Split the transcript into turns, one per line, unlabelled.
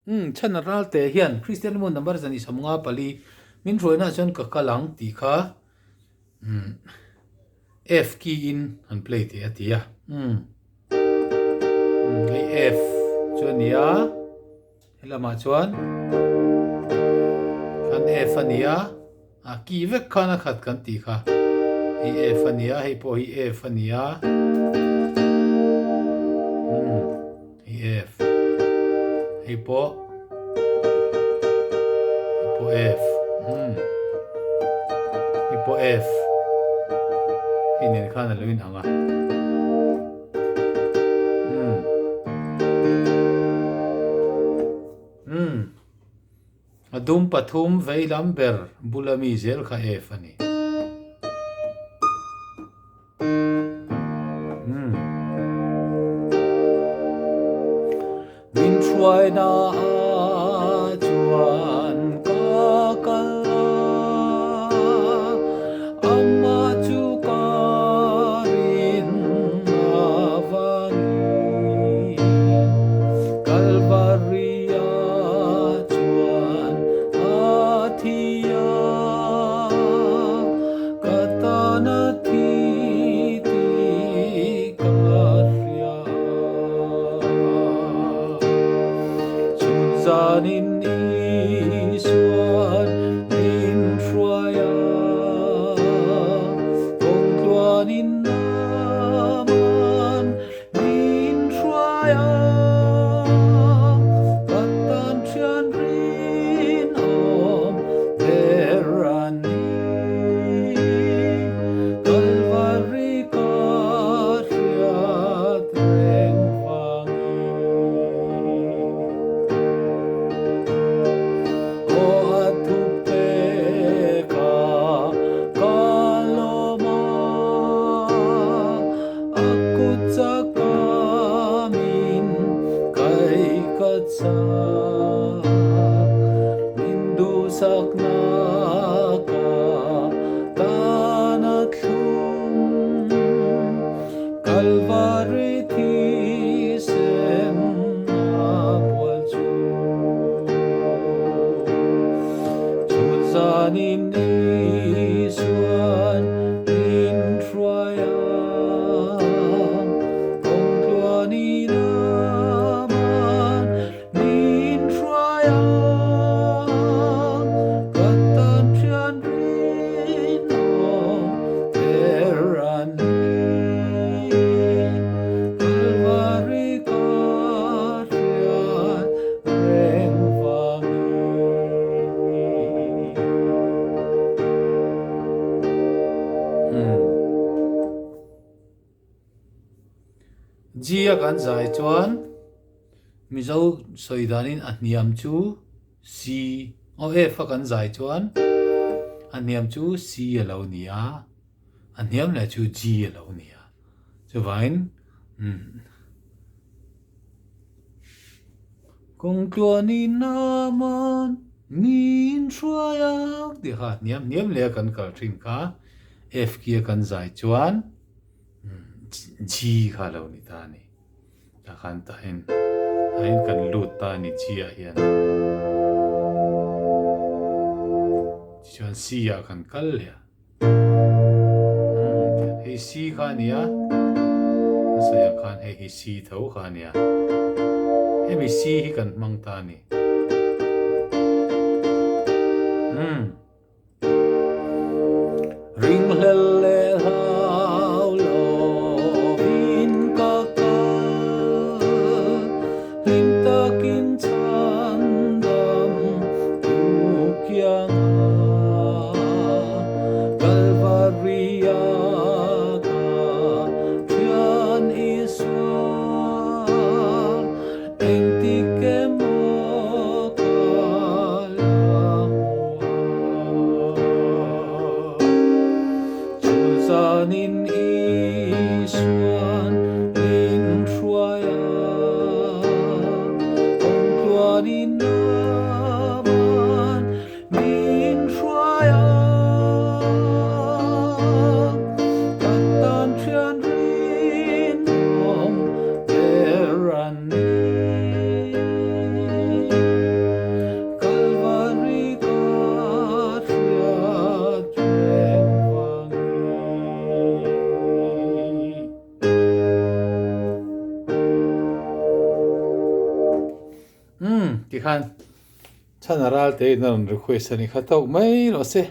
Umm, chhan a ral teh hian Kristian hmun number 154 min hruainaah chuan ka kal ang tih kha umm F key in an play teh a ti a. Umm, umm hei F chu a ni a, he lamah chuan khan F a ni a, a key vek khan a khat kan tih kha. Hei F a ni a, hei pawh hi F a ni a. Umm. Hei F. Hei pawh. Hei pawh F. Hmm. Hei pawh F. Hei nen khan a lo inang a. Hmm. Hmm. A dum pathum vei lam ber bula mi zel kha F a ni. Min hruaina ah chuan ka kal a, amah chu ka rin avangin Kalvaria chuan a thi a. Ka tana thi tih ka hria. Chhun zanin Isuan min hruai a, kawng tluanin Aman min hruai a, ka tan thian rinawm ber a ni. Kalvari ka hriat reng vangin. Aw a thupe ka ka lawm a. A kut chak a min kai ka chak, min duhsak nak a tan a thlum, Kalvari thisen a bual chu. Chhun zanin Isuan min hruai a, kawng tluanin Aman min hruai a, ka tan thian rinawm ber a ni. Kalvari ka hriat reng vangin. G a kan zai chuan Mizo sawi danin a hniam chu C aw F a kan zai chuan a hniam chu C a lo ni a, a hniam leh chu G a lo ni a. Chuvangin umm Kawng tluanin Aman min hruai ang tih kha hniam hniam leh a kan kal thin kha F key a kan zai chuan G kha a lo ni ta a ni. Tah khan tahin tahin kan lut ta a ni G ah hian. Tichuan C ah kan kal leh a. Hei C kha a ni a, a sawi ang khan hei hi C tho kha a ni a. Hemi C hi kan hmang ta a ni. Umm. Ringhlel leh hlau lovin ka kal, hlim takin chhan dam tu kiang a. Kalvaria ka Thian Isua, engtik emaw ka la hmu ang. Chu zanin Isuan min hruai a, kawng tluanin Aman Min hruai a, ka tan thian rinawm ber a ni. Tikhan chhan a ral te in a rawn request a ni kha tawk mai rawh se.